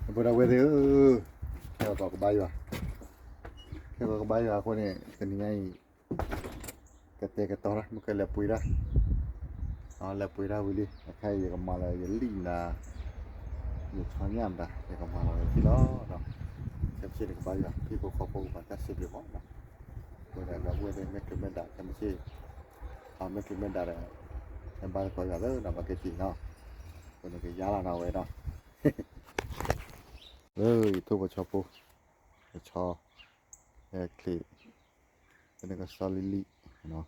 ဒီပုၢ်ဒီဝဲၢ်သ့ၣ်ဧၢ, ခဲဂီၤကဘါယွၤ, ခဲဂီၤကဘါယွၤအဃိန့ၣ် တနံၤညါအံၤ ကတဲာ်ကတီၤတၢ် မ့ၢ်ကလဲၤပှ့ၤတၢ်, လဲၤပှ့ၤတၢ်ဝံၤလံ အခါအံၤယကမၤလီၤယလံၣ်မတၤ, ယဆီညၣ်မတၤ ယကမၤလီၤဝဲသ့ၣ်လီၤ. ခဲမုၢ်ဆ့ၣ်န့ၣ် ကဘါယွၤ ဟံၣ်ဖိဃီဖိကဘၣ်တၢ်စံးဘျုးမး, အဃိဒီးဒီပုၢ်ဝဲၢ်သ့ၣ် မ့ၢ်ချုးမ့ၢ်ဒၣ် ခဲမုၢ်ဆ့ၣ်, မ့ၢ်ချုးမ့ၢ်ဒၣ်ဒီး ဟဲဘါသကိးယွၤလၢနီၢ်ဘၣ်က့ၤက့ၤနီၤ, အဃိန့ၣ်ကယါလီၤနီၤဝဲဒီး လၢယထိၣ်ဖိဆီဖိ, ယဆီ, ယချ့, ဖဲန့ၣ်ကစီလံလံ,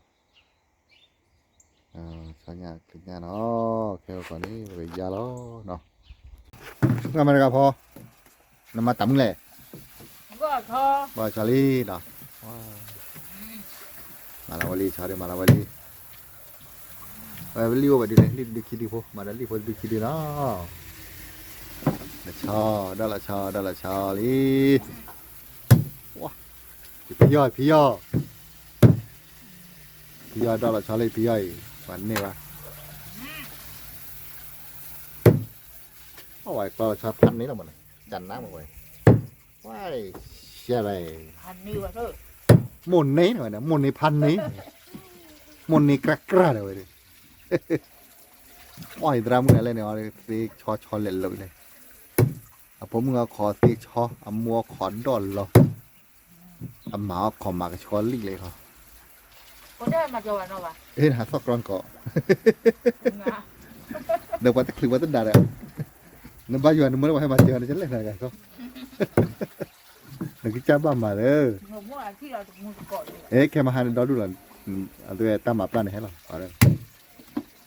ဆီညၣ်ချ့ညၣ်နီၤ, ခဲဂီၤကီးန့ၣ် ပကယါလီၤနီၤ, ငါမ့ၢ်တဂၤဖီ, နမၤတၢ်မုၢ်လဲၣ်, ဘၣ်ဆီလံနီၤ, မၤလီၤဝဲလံ ဆီဒီး မၤလီၤဝဲလံ ဝဲလံၣ်အိၣ်ဝဲဒ်လဲၣ် လံၣ်တဒုခံဒုဖိ မၤဒီးလံၣ်ဖိတဒုခံဒုနီၤ, ဆီ, ဒီးလီၤဆီ ဒီးလီၤဆီလံ, ဖံယီၢ် ဖံယီၢ်, ဖံယီၢ်ဒီးလီၤဆီလံ ဖံယီၢ်အံၤ ပှၤန့ၢ်ဘၣ်, အဝဲကျီလီၤဆီဖးန့ၢ်လီၤမးန့ၣ် တၢ်နါမးဝဲ, ဝဲ, ရှဲလဲၣ်, မိၢ်န့ၢ်ဝဲန့ၣ် မိၢ်န့ၢ်ဖးန့ၢ်, မိၢ်န့ၢ်ကြၢကြၢဒီးဝဲ, အီၣ်အံၤသရၣ်မုၣ်န့ၣ်လဲၣ်န့ၣ် သ့ဆီဆီလဲၣ်လိာ်အံၤန့ၣ်, အဖိမုၣ်အီၤခိးသ့ဆီ အမိၢ်အီၤခိးဒီၣ်လီၤ, အမါအီၤခိးမၤကဆှီလံၣ်လဲၣ်ခီ, အ့ နဟးသီၣ်ကြီနကိး, ဒီးပှၤတချုးပှၤတဒၣ်ဒီး, နဘါယွၤနမၢလၢပှၤဟဲမၤစၢၤနကလဲၣ်နဂၤခီ, နကစၢ်ဘၣ်မၤလၢ အဲ ခဲမဟါန့ၣ်ဒီဒူၣ်လီၤ, အဝဲတၢ်မၤပျၢ်န့ၣ်ဟဲလီၤ,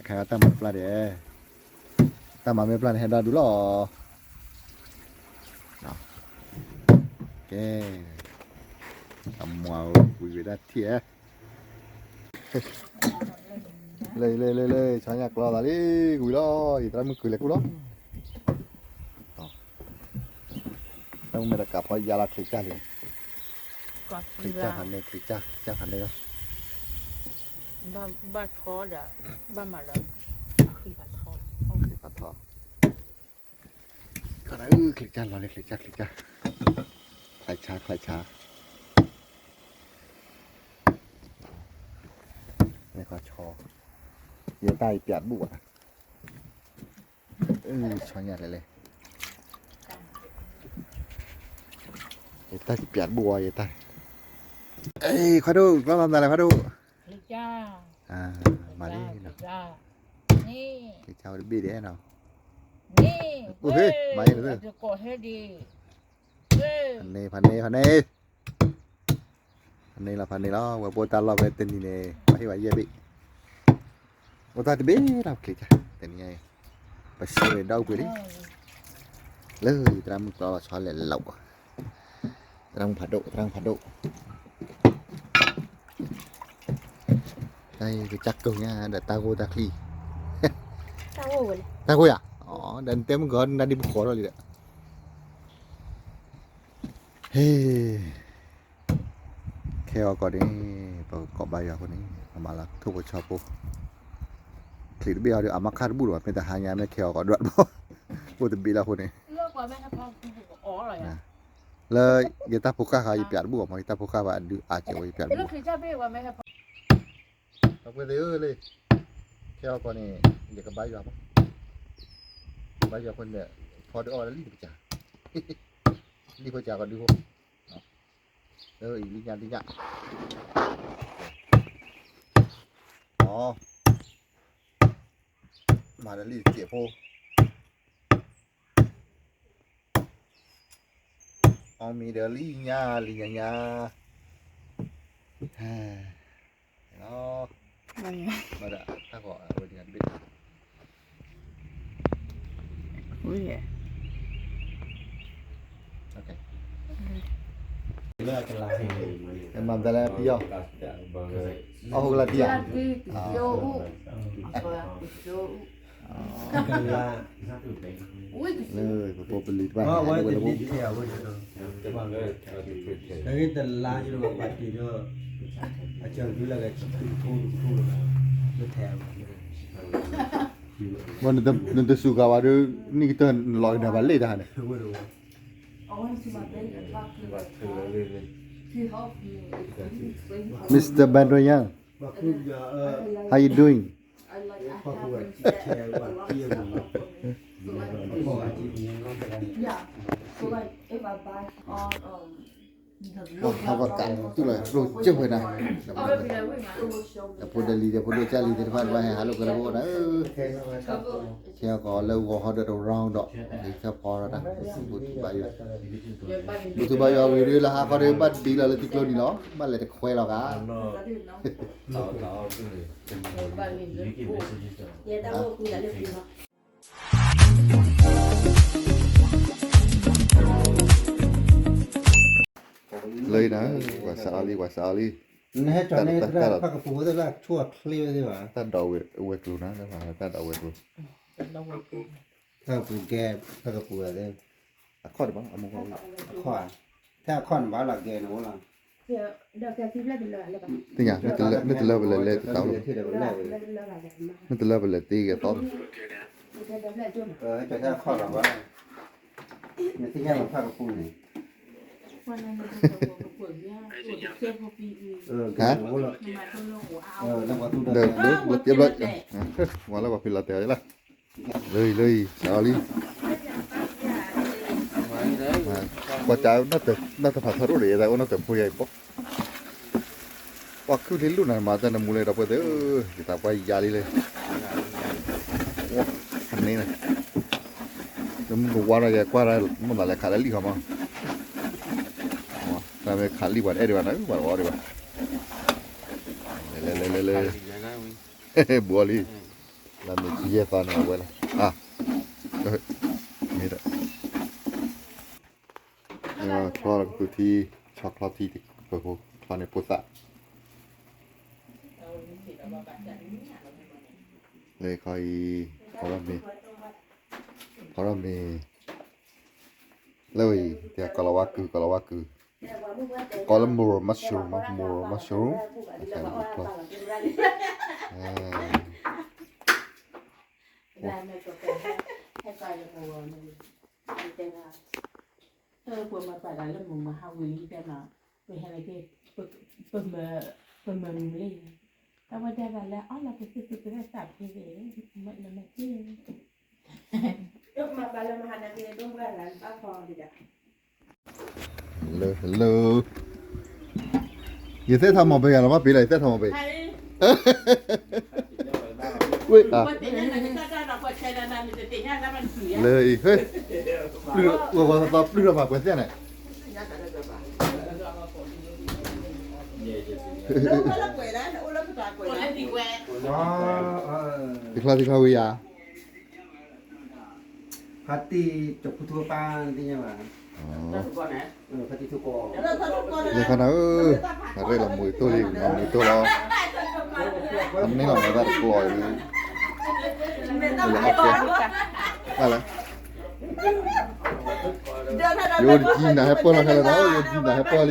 အခါတၢ်မၤပျၢ်ဒဲး, တၢ်မၤမ့ၢ်ပျၢ်န့ၣ်ဟဲဒီဒူၣ်လီၤ, ကဲ, အမွၤဝံၤဝဲဒၣ်ထံၣ်ဧါ, လၢလၢလၢလၢ ဆီညၣ်ကျီသးလံ, ဝံၤလီၤ, ယသရၣ်မုၣ်ကုၤလဲၤကူၣ်လီၤ တၢ်မ့ၢ်တကးဖီယါလီၤချံးကၢ်လံ, ချံးကၢ်ဖးန့ၢ် ချံးကၢ်ဖးန့ၢ်လီၤ, ဘၣ်ထီဒီး ဘၣ်မၤလီၤ, ချံးဖးထီ, ချံးဖးထီ, ချံးကၢ်လီၤန့ၣ် ချံးကၢ် ချံးကၢ်, ချံးဆါ ချံးဆါ, န့ၣ်ခီဆီ, ယတၢ်ယပျးတဘူၣ်ဘၣ် ဆီညၣ်လဲၣ်လဲၣ်, ယတၢ်ယပျးတဘူၣ်ဝဲ ယတၢ်, ခွါဒိၣ် ကျီလီၤမနုၤလဲၣ် ခွါဒိၣ်, မၤလံနီၤ, က့ၤကၢ်ဝဲတဘ့ၣ်ဒဲးနီၤ, အိၣ်ဟ့ၣ် မၤအံၤလီၤ, ဖးန့ၢ် ဖးန့ၢ် ဖးန့ၢ်, ဖးန့ၢ်လီၤ ဖးန့ၢ်လီၤ, ဝဲပအိၣ်တၢ်လီၢ်ဖဲတနံၤန့ၣ် ပှၤဟ့ၣ်ဝဲယဲၢ်ဘ့ၣ်, အိၣ်တၢ်တဘ့ၣ်လီၤ ပချံးကၢ် တနံၤညါအံၤ, ပဆှၢဝဲဒီးအိၣ်ပှဲၤလံ, လၢသရၣ်မုၣ်ကျီလီၤဆီလဲၣ်လီၤ, သရၣ်မုၣ်ဖးဒိၣ် သရၣ်မုၣ်ဖးဒိၣ်, တၢ်ကစၢ်ကိၢ်ညါဒီးတၢ်ဂိၢ်တၢ်ချံ, တၢ်ဂိၢ်ယၤ, ဒီးနတဲမုၢ်ကီးနၤဒ်ပဃီထီၣ်လံဒီး, ဟ့ၣ် ခဲဂီၤကီးန့ၣ် ပကကိးဘါယွၤအဃိန့ၣ် ပမၤလၢထိၣ်ဖိဆီဖိ, ချံးတဘ့ၣ်အီၤဒီး အမါခါတဘူၣ်လီၤဘၣ် မ့ၢ်တဟါညါမ့ၢ်ခဲဂီၤကီးဒွးတဘိ, အိၣ်တဘ့ၣ်လၢအဃိန့ၣ်, လၢယတၢ်ဖိဃၢ်ဃီ ယပျးတဘူၣ်အီၤမး ယတၢ်ဖိဃၢ်ဘၣ်အဒုးအါကဲဝဲ ယပျးတဘူၣ်အီၤ, ဒီပုၢ်ဝဲၢ်သ့ၣ်ဧၢလံ, ခဲဂီၤကီးန့ၣ် ယကဘါယွၤမး, ဘါယွၤအဃိန့ၣ် ဖီဒုးအီၣ်ဝဲဒၣ်လံၣ်တကစၢ်, လံၣ်ဖိကစၢ်ကီးဒုးဖိ လၢအံၤလံၣ်ညါလံၣ်ညါ, အီ, မၤဒီးလံၣ်တစဲးဖိ, အီၣ်မ့ၤဒီးလံၣ်ညါလံၣ်ညါညါ, လီၤ, ဘၣ်ဒီးတၢ်ဂီၤအဝဲဒၣ်တဘ့ၣ် မၤတၢ်လၢပယီၤ, အီၣ်ဟိကလါတံၢ်ဧါ, လၢပဖိပလံၤတဖၣ် နတစူးကါဘၣ်ဒီး နံၣ်ကတၢၢ်နလီၤကဒါဘၣ်လ့ၣ်တၢ်န့ၣ်, Mister Badroyan, how you doing? Hava ka tu la ro ce wena, ဒီဖိဒီလံၤ ဒီဖိဒိၣ်ကၢ်လံၤသ့ၣ်တဖၣ် တဘၣ်ဟဲဟးလိာ်ကွဲလၢပအိၣ်ဒီး ဆဲကီးလၢဂီၤဟီဒီးတ round ဒီး ဂ့ၤဆၢဖီရတၢ် ဘူၣ်ထူဘါယွၤ ဘူၣ်ထူဘါယွၤဝံၤဒီး လၢဟါခီဒီး ဘၣ်ဒံလီၤလၢထံကျိနံၤလီၤ ဘၣ်လဲၤတခွဲလီၤဂၤ လၢအံၤနၤ ပှၤစးအီၤလံ ပှၤစးအီၤလံ နဟဲကၠီၤန့ၣ် တၢ်ဖးကပူၤဝဲသ့ၣ် တၢ်ဆိၣ်အချ့ဝဲသ့ၣ်ဘၣ် တၢ်ဒိးဝဲၤကျိၤနၤ တၢ်ဒိးဝဲၤကျိၤ ဖးကပူၤဂဲၤ ဖးကပူၤဝဲသ့ၣ် အခီၣ်တဘၣ် အခီၣ် ထဲအခီၣ်န့ၣ်ဘၣ်လီၤဂဲၤန့ၣ်အိၣ်လီၤ သ့ၣ်ညါ မ့ၢ်တလၢပလဲၤလဲၤတတၢ်လီၤ မ့ၢ်တလၢပလဲၤတ့ဂဲၤသီ ကၠီၤထဲအခီၣ်လီၤဘၣ် နသ့ၣ်ညါလီၤဖးကပူၤန့ၣ် ဟါ ဒီး ဒီး ဒီး ဒီး မၤလၢပှၤဖံးလီၤတဲာ်အီၤလီၤ လၢအံၤ လၢအံၤ စးလီၤလံ ပှၤကး နီၢ်တဖးထီရိၣ်ဒီး ယသးအိၣ်နီၢ်တဖိယၤအံၤပီၤ ပှၤခုၣ်လံလူၢ်နၤ မၤတၢ်နမူလၢဒီပုၢ်ဝဲၢ်သ့ၣ်ဧၢ, ယသးပှၢ်ယၤလံလၢ ဖးန့ၢ်လီၤ, နမုၢ်ကဝါဒီးယကွၢ်တၢ် မိၢ်သးလဲၤခးလၢလံၣ်ဃီမး, တၢ်မ့ၢ်ခးလံၣ်ပှၤတအဲၣ်ဒံးဘၣ်နီၤ ပှၤတအီၣ်ဒံးဘၣ်, လဲၤလဲၤလဲၤလဲၤလဲၤ, ဘူးအီၤလံ, လၢမ့ၢ်ခံယဲၢ်သီန့ၣ်အဝဲလီၤ, မ့ၢ်ဒီး ချီလီၤကသူထံ, ဆီချီထံ, ပဖိချီန့ၣ်ဖိသၣ်, လၢခီအံၤ, ခီထီၣ်မ့ၤ, ခီထီၣ်မ့ၤ, လၢဝဲအံၤ တဲကိးလီၤဝါကုၤ ကိးလီၤဝါကုၤ, ကိးလၢ Moro mushroom မး Moro mushroom, ပမၤပာ်တၢ်လၢမုၢ်မဟါဝံၤလံတဲနီၤ, ပဟဲလၢက့ၤ, ပမၤမုာ်လံ, အဝဲဒၣ်လၢအီၣ်လီၤပသုသုကရၢသးဖဲန့ၣ်, မ့ၢ်လၢမ့ၢ်က့ၤ, ပမၤပာ်လၢမဟါနၤက့ၤဒိၣ်မုၢ်လၢ်လၢဘၣ်ခီဒံးဒၣ် Hello, hello. ယသ့ၣ်ထီၣ်မီၤပယၤလီၤမး ပ့ၤလီၤ ယသ့ၣ်ထီၣ်မီၤပယၤ, ဝ့ၢ်, လၢအံၤ ဟဲ, ပျုၢ်ဝဲပှၤသီပျုၢ်ထီၣ်မး ပှဲၤသ့ၣ်န့ၣ်, တချီတချီဝံၤယၤ ဖါတံၢ်တဖုထူပၢ်သ့ၣ်ညါဘၣ်, ဖါတံၢ်ထူကီၢ်, လၢခါနၤဧၢ, နရဲၣ်လီၤမူးတိၢ်လံ မူးတိၢ်လီၤ, အန့ၣ်လီၤမူးဘၣ်တကျီၢ်လံ, ဘၣ်လဲၣ်, ယအိၣ်တကံနၤဟဲပၢၢ်လီၤခဲလၢာ်နီၤ, ယအိၣ်တကံနၤဟဲပၢၢ်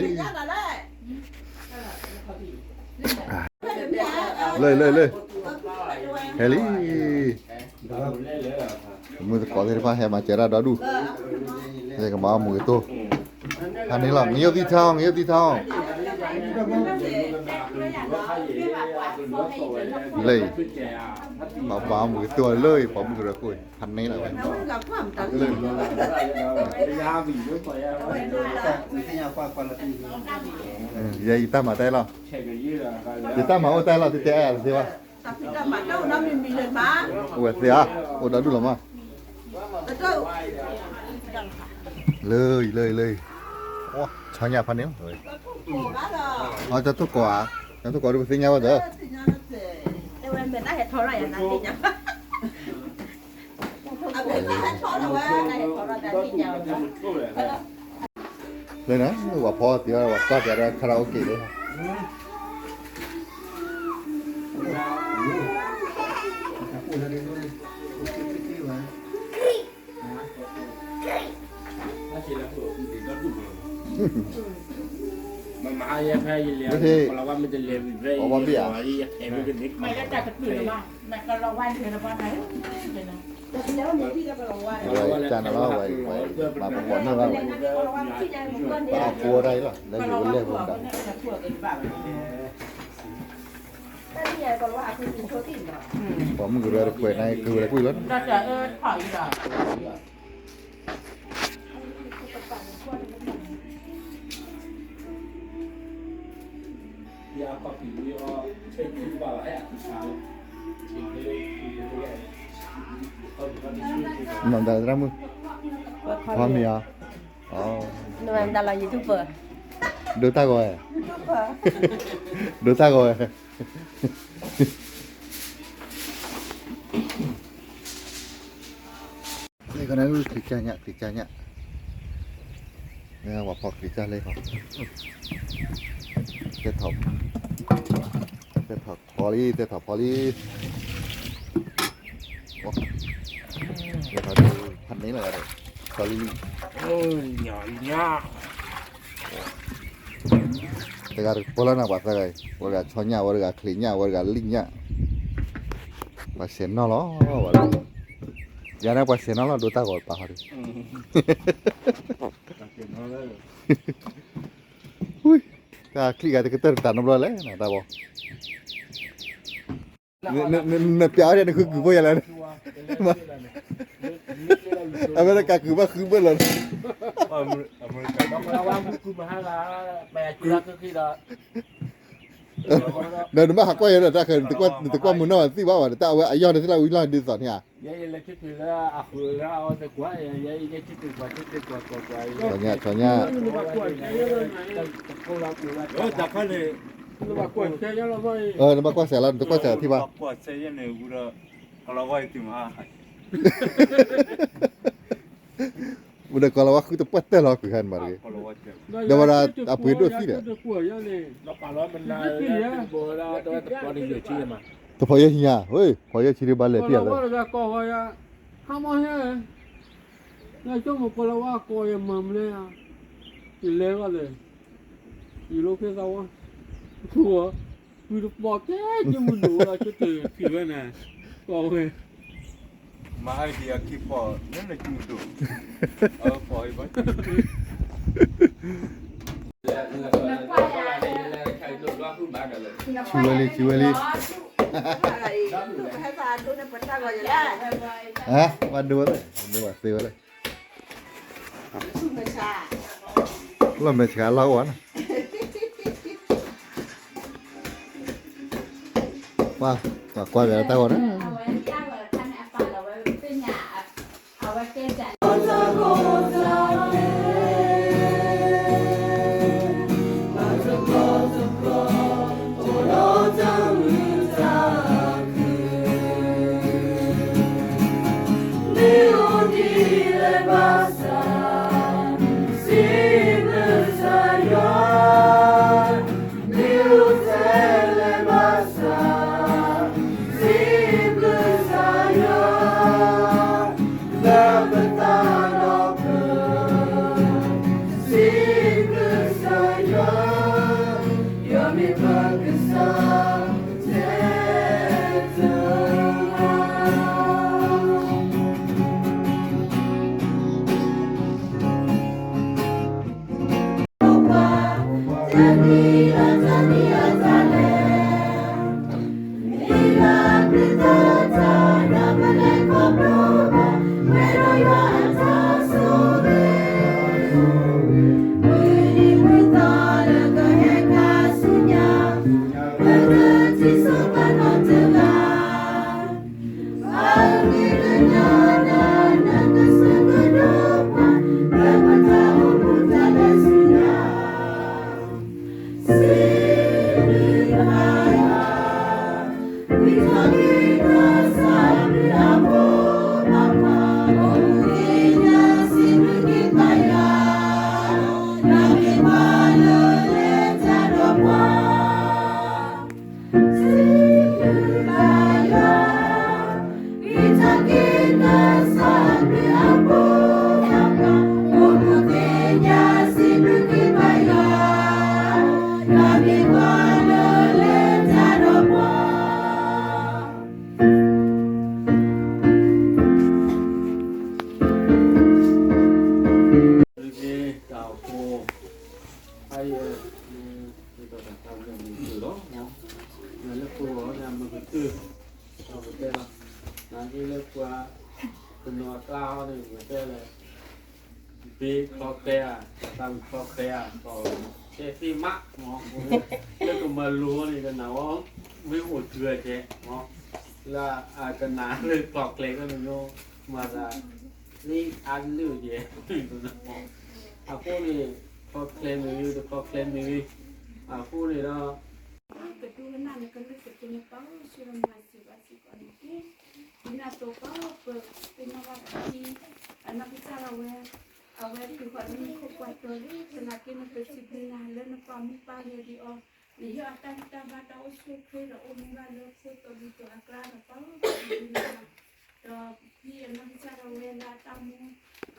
လံ လၢ လၢ လၢ, ဟဲလံ, မုၢ်သကိးသ့ၣ်တဖၣ်ဟဲမၤစၢၤတၢ်ဒီဒူၣ်, ဟဲကမၤအီၣ်မူးကတိၢ်, ဖးန့ၢ်လီၤ ငရုတ်သီးထီၣ် ငရုတ်သီးထီၣ်, လၢ, ပှၤမၤအီၣ်မူးကတိၢ်လၢ ပှၤမုၢ်ကရၢခိၣ် ဖးန့ၢ်လီၤဝဲ ယဲယတၢ်မၤတၢ်လီၤ, ယတၢ်မၤအိၣ်တၢ်လီၤ တတဲအဲၣ်တသ့ဘၣ်, အိၣ်ဝဲသ့ဧါ, အိၣ်ဒီဒူၣ်လီၤမး, လၢ လၢ လၢ, ဆီညၣ်ဖးန့ၢ်လီၤ, အတၢ်ထိၣ်ကိးဧါ, တၢ်ထိၣ်ကိးဒီးပသ့ၣ်ညါဝဲဒီး လၢနၤ ဝၤဖီတံၢ်ဝဲ ဝၤကွၢ်ပျးဒီး karaoke လၢ မ့ၢ်, အဝဲဘၣ်ဧါ, မ့ၢ်တၢ်တပျုၢ်လၢၤဘၣ်, မ့ၢ်ကလီၤဝါန့ၣ်လၢၤဘၣ်, ဝဲကၢ်နၤလီၤ ဝဲ ဝဲ မၤပှၤပိာ်န့ၢ်ဘၣ်ဝဲ ပအီၣ်ကိးတၢ်အံၤလီၤ လၢယိၤကလဲၢ်ဖိဒီး ပိာ်မုၣ်ကရၢတကွဲးန့ၣ် ကုၢ်ဝဲလၢကွံာ်လီၤ နမၤတၢ်မုၣ် ဖီမ့ၤအီၤ နမၤတၢ်လီၤ YouTube ဒိတၢ်ဂီၤဝဲ ဒိတၢ်ဂီၤဝဲ လၢကနၣ် ခရံာ်ကၢ်ညၣ် ခရံာ်ကၢ်ညၣ် လၢပှၤဖီခရံာ်ကၢ်လၢခီ တဲထီၣ် တဲထီၣ်ဖီလံ တဲထီၣ်ဖီလံ တဲထီၣ်ဖးန့ၣ်လီၤ ဆီလံလံ ညၣ်ညၣ် တဂၤတပီၢ်လၢနၤပှၤသၢဂၤအံၤ ဝဲတဂၤဆီညၣ် ဝဲတဂၤချံးညၣ် ဝဲတဂၤလံၣ်ညၣ် ပှၤဆဲးနီၣ်လီၤ ဝဲ ယၤန့ၣ်ပှၤဆဲးနီၣ်လီၤ ဒိတၢ်ဂီၤတပာ်ဃီဒီး တၢ်ချံၣ်ဂၤတကတၢၢ်တတးနီတဘျီလဲၣ် နတၢ်ဘီ နပျးအီၤဒီး နဃုကုၢ်ဖိယၤလဲၣ် အမဲရကၤကုၢ်ဘၣ်ဃုဘၢၣ်လီၤ ဒီးနဘၣ်ဟးကွၢ်ယၤဒီး တၢ်ဃၢၤ နတကွၢ်မုာ်နီၢ်ဘၣ်သ့ၣ်ဘၣ်ဝဲ တၢ်အဝဲအယီၢ်န့ၣ်သ့ၣ်လၢဝံၤလီၢ်ဒ်သိးန့ၣ်ဧါ ဆီညၣ် ဆီညၣ် နဘၣ်ကွၢ်စဲးလီၤ နတကွၢ်စဲးလီၤထံၣ်ဘၣ် ဝဲဒီးကီၤလၤဝါဃုတပှၢ်တၢၢ်လီၤကွံာ်ခါန့ၣ်မးတဂ့ၤ, ဒီးဝဲဒၣ်အပှ့ၤဒိၣ်သံဒီး, တဖီယဲၢ်ဆံညါ, ဖီယဲၢ်ဆံဒုးဘၣ်လဲၤဖံးအီၤ, ယလဲၤဘၣ်လဲၣ်, ယလိာ်က့ၤသးဝါ, ကွံတပီၢ်ကဲ ယမုၢ်ဒိၣ်ဝဲလီၤ ကတဖံးဝဲန့ၣ်, ကီၢ်ဝဲ, မၤဟဲဒံးအခံဖီၣ် နနကမုၢ်ဒိၣ်, အဖီၣ်အံၤဘၣ် ဆူဝဲလံ ဆူဝဲလံ, ဟဲ, ဘၣ်ဒိဝဲလဲၣ်, ဒိဝဲသ့ဝဲလဲၣ်. လီၢ်မဲာ်ဆှးလီၢ်အိၣ်ဧါန့ၣ်, ပှၤကွၢ်က့ၤတၢ်ဂီၤန့ၣ်, မ့ၢ်ချီချဲဧါ, တၢ်မ့ၢ်ချီချဲဧါ, တဲသ့မး, လၢကမၤလိန့ၣ် ကနၣ်ဝဲ, မ့ၢ်အိၣ်တုၤအကဲ, လၢအကနၣ်လၢချီချဲကန့ၣ်, မၤသး, မ့ၢ်အါလုၢ်ကဲ, အဃိန့ၣ်, ချီချဲမ့ၢ်ဂ့ၤ တချီချဲမ့ၢ်ဂ့ၤ, အဃိန့ၣ်ဒီး ကဒိကနၣ်နကလုၢ်ကသ့ၣ်နပာ်အိၣ်ဆိဒီးမၤစၢၤဘၣ်စ့ၢ်ကီးန့ၣ်တက့ၢ်. ဒ်န့ၣ်အသိးပှၤပသ့ၣ်နီၣ်ဘၣ်ပှၤခံ, အနီၢ်ကစၢ်ဒၣ်ဝဲ, အဝဲတုၤဃီၤလၢနခိၣ်ပှၢ်တီၤလံ, သနာ်က့န့ၣ်ပစံးဘျုးနၤလၢနပာ်မူပာ်ဂဲၤဒံးအီၤ, နဟ့ၣ်အီၤတၢ်ဂံၢ်တၢ်ဘါတၢ်အိၣ်ဆူၣ်အိၣ်ချ့ဒီးအိၣ်မူဘၣ်လၢဖိသိၣ်လံၤသိၣ်အကျါဒီးပှၤ, ပစံးဘျုးနၤ ဒီးဖံအနီၢ်ကစၢ်ဒၣ်ဝဲလၢအတၢ်မူ,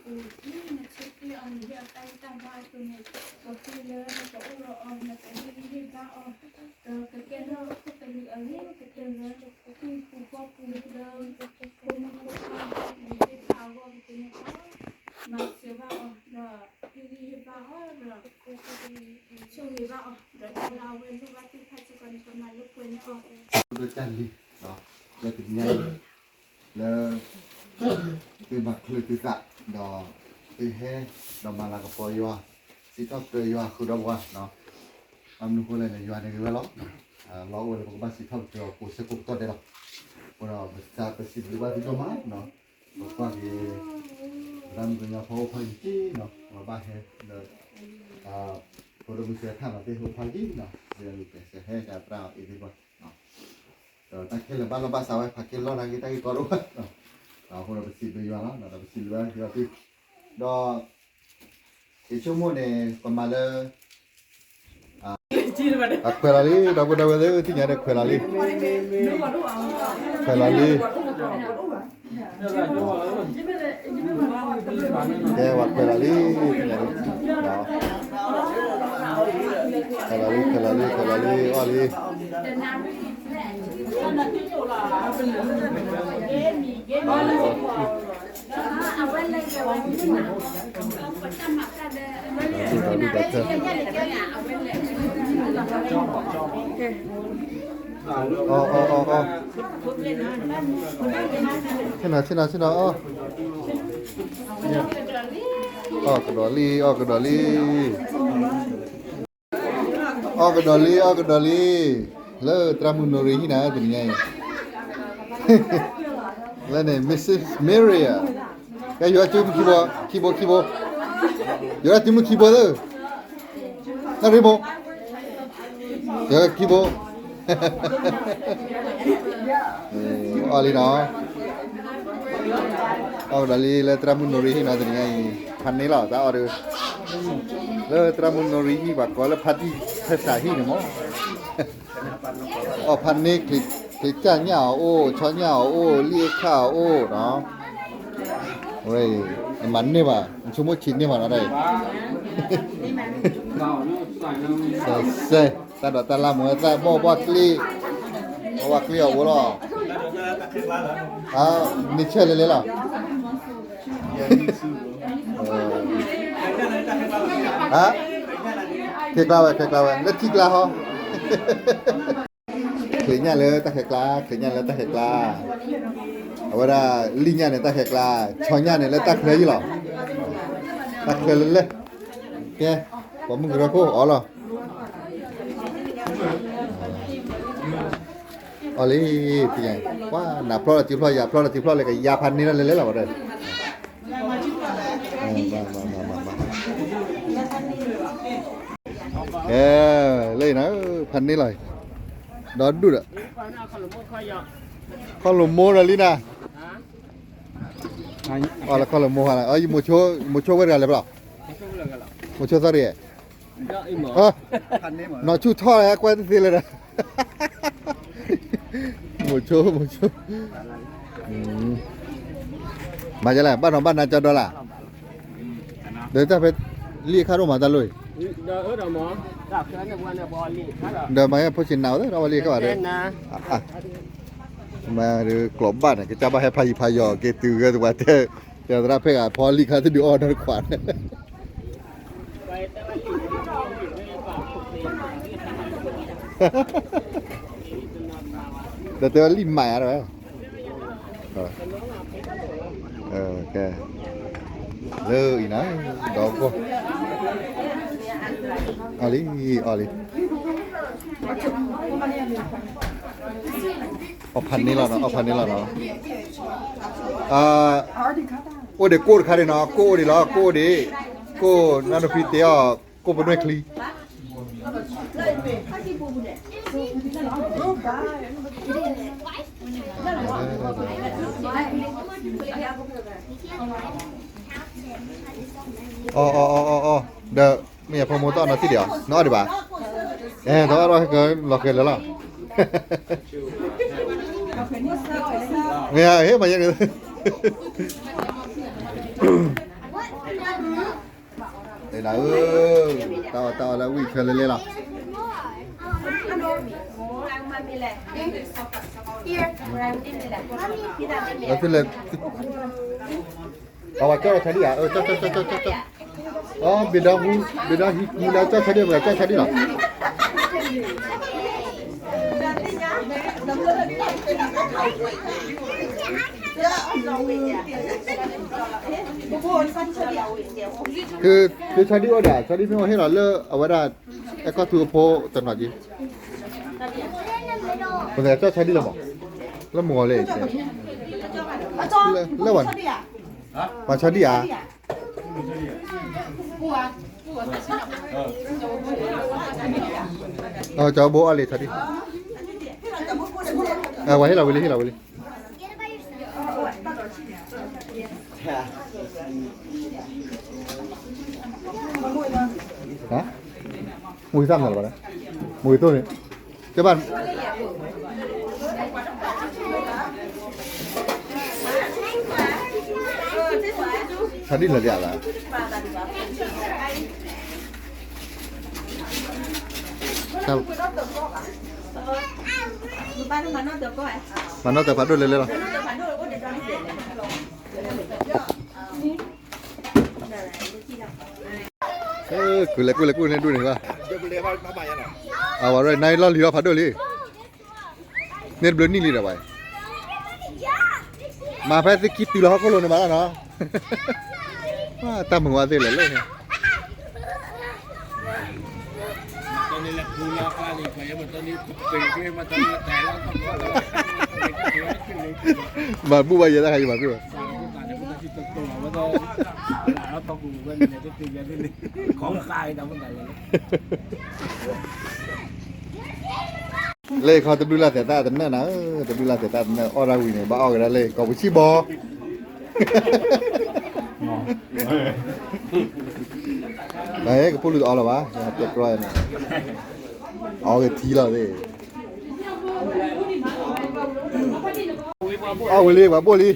ပူၤဖံနဆၢက့ၤအီၤန့ၣ် ဟ့ၣ်အီၤတၢ်ဂံၢ်တၢ်ဘါအသိးန့ၣ်, ပဃ့လၢနကအိၣ်ဒီးအီၤ နကဟ့ၣ်ဂံၢ်ဟ့ၣ်ဘါအီၤ, ဒီးကကဲထီၣ်ခိၣ်သလုးအဂ့ၤကတၢၢ်လၢ, ဟံၣ်ပူၤဃီပူၤလၢ, ဖိမုၣ်ဖိခွါ, နဟ့ၣ်ဘါအဂီၢ်ကသ့ၣ်န့ၣ်, မၤစၢၤဘၣ်အီၤ, ဒီးဟ့ၣ်ဂံၢ်ဟ့ၣ်ဘါအီၤ, ဒီး ဆိၣ်ဂ့ၤဘၣ်အီၤ, ဒီးတၢ်လၢအဝဲလိၣ်ဘၣ်သ့ၣ်တဖၣ်စ့ၢ်ကီးန့ၣ် ပမၤလိပှဲၤန့ၢ်အီၤ, ဒိၣ်တၢ်လံ, လၢတနံၤညါအံၤ, လၢ, သုမၤချုးသုသး, ဒီး, သုဟဲ, ဒီးမၤလၤကပီၤယွၤ, စံးထီၣ်ပတြၢၤယွၤဃုာ်ဒီးပှၤ, ဘၣ်မနုၤအဃိလဲၣ်န့ၣ် ယွၤန့ၣ်ဂ့ၤဝဲလီၤ, လီၤအိၣ်ဝဲလၢပကဘၣ်စံးထီၣ်ပတြၢၤအီၤကိးဆၢကိးကတီၢ်ဒဲးလီၤ, အဃိဒီးပစံးဘျုးဘၣ်သုဒိၣ်မး, ပကွၢ်က့ၤ, ပသရၣ်မုၣ်ကညီဖိအိၣ်ဖီယံၤက့ၤနီၤ, ပဘၣ်ဟဲ, ဒီး, ဖိဒိၣ်မုၣ်စၢထၣ်မၤသ့ၣ်အိၣ်ဖီယံၤနီၤ, ဒီးပစံးဟဲကသရၣ်အီၤအ့ၣ်သ့ၣ်ပှၤ, ဒီးတၢ်ခဲလၢာ်ဘၣ်လိာ်ဘၣ်စးဝဲ ဖးက့ၤလီၢ်နာ်က့ၤတၢ်ဂ့ၢ်ကီတအိၣ်ဘၣ်, အဃိဒီးပစံးဘျုးယွၤလီၤ, ဒီးပစံးဘျုးဘၣ်သု, ဒီး, ယဆိကမိၣ်န့ၣ် ပမၤလၢ အခွဲးလီၤလံ ဒီပုၢ်ဒီဝဲၢ်သ့ၣ်ဧၢ သ့ၣ်ညါဒီးခွဲးလီၤလံ, ခွဲးလီၤလံ, ကဲဝဲခွဲးလီၤလံ, သ့ၣ်ညါဒီး, ခွဲးလီၤလံ ခွဲးလီၤလံ ခွဲးလီၤလံ အီၣ်လံ ဆ့ၣ်နီၤ ဆ့ၣ်နီၤ ဆ့ၣ်နီၤ အီၣ်, အီၣ်ကဒီးလံ အီၣ်ကဒီးလံ, အီၣ်ကဒီးလံ အီၣ်ကဒီးလံ, လၢသရၣ်မုၣ်နိရံဟံၣ်နၤ တနံၤညါအံၤ, လၢန့ၣ် Missus Maria, ကဲယိၤဒၣ်စုမုၢ်ခံဘိ ခံဘိ ခံဘိ, ယိၤဒၣ်စုမုၢ်ခံဘိသၢ, နရံမိၢ်, ယိၤဒၣ်ခံဘိ, အီၣ်လံနီၤ, အီၣ်ကဒီးလံ လၢသရၣ်မုၣ်နိရံဟံၣ်နၤ တနံၤညါအံၤ, ဖးန့ၢ်လီၤ တၢ်အီၣ်ဒီး, လၢသရၣ်မုၣ်နိရံဟံၣ် ပှၤကိးလၢဖါတံၢ်ဖဲစးဟံၣ်န့ၣ်မး အီၣ်ဖးန့ၢ်, ချံးကၢ်ညၣ်အီၤအိၣ် ဆီညၣ်အီၤအိၣ် လံၣ်အ့ၣ်ခၣ်အီၤအိၣ်နီၤ, ဝဲအံၤ, နမၤန့ၢ်ဘၣ် နဆိကမိၣ်ဆံးန့ၢ်ဘၣ်နီၤတၢ်အံၤ, စဲ, တၢ်ဒိးတၢ်လၢ်မ့ၢ်ဝဲသၣ်ဘီၣ်ဘီၣ်ကျ့, ဘီၣ်ဘီၣ်ကျ့အီၤအိၣ်လီၤ, မ့ၢ်ဆဲးလဲၤလဲၤလီၤ ဟါ, ခဲကျါဝဲ ခဲကျါဝဲ လၢထံကျါဟီ, ချံးညၣ်လၢတၢ်ခဲကျါ ချံးညၣ်လၢတၢ်ခဲကျါ, အဝဲဒၣ်လံၣ်ညၣ်န့ၣ်တၢ်ခဲကျါ, ဆီညၣ်န့ၣ်လၢတၢ်ချၢယံလီၤ, တၢ်ချၢလၢလဲၣ်, ကဲ, ပှၤမုၢ်ကရၢခိၣ်အီၣ်လီၤ အီၣ်လံ, ပှၤနၤဖျီၣ်ဒီးစုဖျီၣ် ယၤဖျီၣ်ဒီးစုဖျီၣ်လၢကယၤဖးန့ၢ်လီၤလဲၤလဲၤလီၤဝဲဒၣ်, ကဲ, လၢအံၤနၤ, ဖးန့ၢ်လီၤ, ဒီဒူၣ်ဒီး, ခီၣ်လိာ်မိၢ်ဒီးလံနၤ, အီၣ်လၢခီၣ်လိာ်မိၢ်ဟါလီၤ, မိၤဆိဝဲတဂၤလဲၤဖဲလဲၣ်, မိၤဆိသီၣ်ရံၣ် နီၢ်ဆူၣ်ထီၣ်လၢကွၢ်တသ့လၢၤဒီး, မိၤဆိ မိၤဆိ, မၤဒ်လဲၣ် ဘၣ်နီၢ်ဘၣ်နါကၠီဒီလၣ်, ဒီးတၢ်ဖဲ, လံၣ်အခၣ်ဒိၣ်မးတၢ်လိၣ်အံၤ, ဒီးမၤဖိဆံးနၤအီၤသ့ၣ်ဒီးဝဲလံၣ်အခၣ်ဘၣ်ဒီး, မၤဒီးကျိးဘၣ်န့ၣ် ကစၢ်ဘၣ်ဟဲဖးယံၤဖးယီၤက့ၤတုၤဂဲၤသပှၢ်တဲ, ယသရၣ်ဖဲဂၤဖီလံၣ်ခါတဒုးအီၣ်နီတခွးန့ၣ် ဒီးတဲဝဲလံၣ်မးယါတဝဲ, ကဲ, လၢအံၤနၤ, ဒီးကီၢ်, အီၣ်လံ, အီၣ်လံ, အီၣ်ဖးန့ၢ်လီၤနီၤ, အီၣ်ဖးန့ၢ်လီၤနီၤ, အိၣ်ဒံးကိၣ်တခါဒံးနီၤ, ကိၣ်အိၣ်ဒံးလီၤ, ကိၣ်အိၣ်ဒံး, ကိၣ်နါနဖံတဲအီၤ, ကိၣ်ပနွဲၣ်ချံ အီၣ်အီၣ်အီၣ်အီၣ်အီၣ်, ဒီးမ့ၢ်ယဖိမိၢ်တအီၣ်နီတံၢ်ဒံးဧါ, နအီၣ်ဒံးဘၣ်, အဲ တအီၣ်ဒီးကလီၤဃဲၤလၢာ်လီၤ, မ့ၢ်ဧါ, ဟ့ၣ်မၤယဲန့ၣ်, နၤဧၢ, တၢ်အီၣ်တၢ်အီလၢဝံၣ်ထွဲလဲၤလဲၤလီၤ, လၢသုလဲၤ အဝဲကၠီၣ်လီၤ ဆါဒံၣ်ဧါ, အၢ ကၠီၣ် ကၠီၣ် ကၠီၣ် ကၠီၣ်, အီ ဘ့ၣ်ဒီဟူ ဘ့ၣ်ဒီဟံးမူဒါ ကၠီၣ် ဆါဒံၣ် ပှၤကၠီၣ် ဆါဒံၣ်လီၤ, သု သု ဆါဒံၣ်အိၣ်ဒံး ဆါဒံၣ်မ့ၢ်အိၣ်ဟ့ၣ်လီၤလၢအဝဲဒၣ် အဲကီၢ်သူအဖိတနီၤက့ၤ, ပကကၠီၣ် ဆါဒံၣ်လီၤမး, လၢမုၢ်ဂီၤလဲၣ်, လၢဝဲ ပှၤဆါဒံၣ်ဧါ, ကၠီဘိအီၣ်လံ ဆါဒံၣ်, ဝဲဟ့ၣ်လီၤဝံၤလံ ဟ့ၣ်လီၤဝံၤလံ, မူဂံၢ်သၣ်မနုၤလၢၤဘၣ်န့ၣ်, မူဂံၢ်သိၣ်န့ၣ်, ကဘၣ် ဆါဒံၣ်လၢာ်လံဧါလၢ, မၤနီၣ်တၢ်ဖးဒိၣ်လဲၤလဲၤလီၤ, ကုၢ်လဲၤကုၢ်လဲၤကုၢ်န့ၣ်ဒူၣ်န့ၣ်ဘၣ်, အဝဲဒၣ်နါလီၢ်လံၤလီၤဖးဒိၣ်လံ, န့ၣ်တဘျုးနံၣ်လံဒီးဘၣ်, မၤဖဲသုခံတုၤလီၤဟီၣ်ခိၣ်လိၤန့ၣ်ဘၣ်လီၤနီၤ, တၢ်မုာ်ဝဲသ့ၣ်လဲၣ်လၢ မၤဘူၣ်ဘၣ်ယဲတၢ်ခါယမၤဘူၣ်ဘၣ်, လၢခီတဘျုးလၢ်သဲးသၣ်တနၢၣ်နၤ, တဘျုးလၢ်သဲးသၣ်တနၢၣ် အီၣ်ဒၣ်ဝံၤန့ၣ် ဘၣ်အီၣ်ကဒါလၢ ကီၢ်ပူၤဆံၣ်ဘီ ကဖိလူၤတအီလီၤဘၣ်, တဲကြီန့ၣ်, အီကထံလီၤသ့ၣ်, အီဝံၤလံ ပှၤဘိၣ်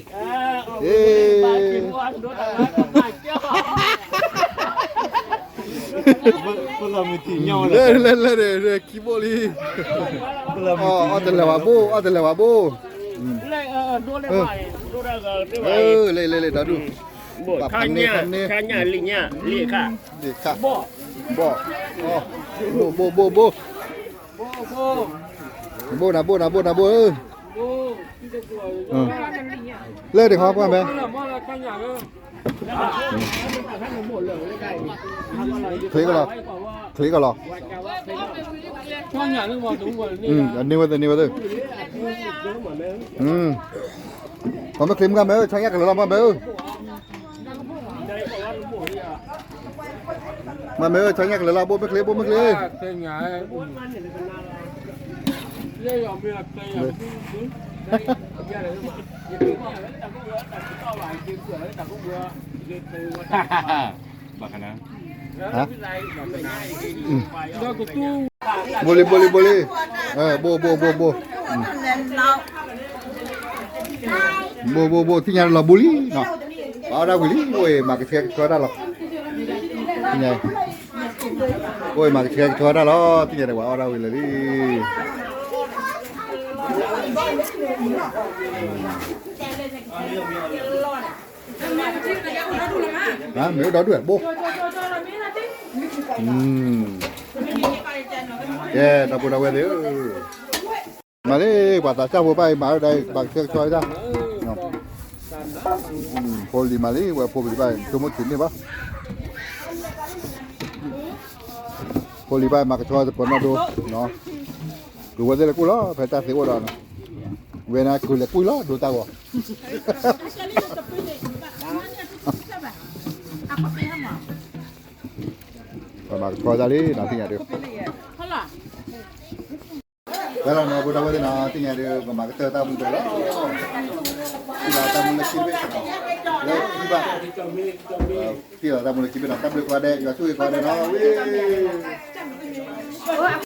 လံ, လၢလၢလၢ ခံဘိၣ်လံ, အီၣ်တလဲၤဝဲဘိၣ် အီၣ်တလဲၤဝဲဘိၣ်, လ့လ့လ့ ဒီဒူၣ်, ခါညၣ်လံညၣ်လံခါ, ဘိၣ်, ဘိၣ်, ဘိၣ်, ဘိၣ်, ဘိၣ်, ဘိၣ်နၤ ဘိၣ်နၤ ဘိၣ်နၤ ဘိၣ်ဧၢ, လၢတခီပှၢ်မဲ ချ့ကလီၤ, ချ့ကလီၤ, န့ၢ်ဝဲသ့ၣ် န့ၢ်ဝဲသ့ၣ်, ပှၤမ့ၢ်ချ့မုၢ်ဂၤမဲဧၢ ဆီညၣ်ကလၢၤလီၤ မ့ၢ်မဲဧၢ, မ့ၢ်မဲဧၢ ဆီညၣ်ကလၢၤလီၤ ဘိၣ်မ့ၢ်ချ့ ဘိၣ်မ့ၢ်ချ့ ဘၣ်ခန ဘိလံ ဘိလံ ဘိလံ, ဘိ ဘိ ဘိ ဘိ, ဘိ ဘိ ဘိ သ့ၣ်ညါလီၤဘိလံနီၤ, ပှၤအီၣ်ဒၣ်ဝံၤလံ အိၣ်အံၤ မၤကဆှဲကဆှီတၢ်လီၤ, သ့ၣ်ညါ, အိၣ်အံၤ မၤကဆှဲကဆှီတၢ်လီၤ သ့ၣ်ညါဒီး ပှၤအီၣ်ဒၣ်ဝံၤလၢာ်လံ. မ့ၢ်အိၣ်ဒီဒူၣ်ဘိ, ကဲ ဒီပုၢ်ဒီဝဲၢ်သ့ၣ်ဧၢ, မၤလၢပှၤသးစၢ်ဖိဘၣ်အံၤ မၤဒီး ပှၤကဆှဲကဆှီတၢ်, ဖိလံၤမးလံ ဝဲဖိလံၤဘၣ် ဆိကမိၣ်တုၤန့ၢ်ဘၣ်, ဖိလံၤဘၣ်မၤကဆှီသပှၢ်နီၣ်ဒိ, ကဝဲသ့ၣ်လၢကွံာ်လီၤ ဖဲတၢ်သ့အိၣ်ဒီး, ဝဲန့ၣ်ကုၢ်လဲၤကွံာ်လီၤ ဒိတၢ်ဂီၤ, ပမၤကဆှီတၢ်လံ နသ့ၣ်ညါဒုး ဖဲလီၤန့ၣ် ဖိဒၣ်ဝဲသ့ၣ်နီၤ သ့ၣ်ညါဒုး ပမၤကတၢၢ်တၢ်မူဒီးလီၤ, ထံၣ်လီၤတၢ်မူလၢခံတဘ့ၣ်, လၢခံဘၣ်, ထံၣ်လီၤတၢ်မူလၢခံဘ့ၣ်နီၤ တၢ်ဘျုးကိးဂၤဒဲး ယွၤဆိၣ်ဂ့ၤကိးဂၤဒဲးနီၤ ဝ့ၢ်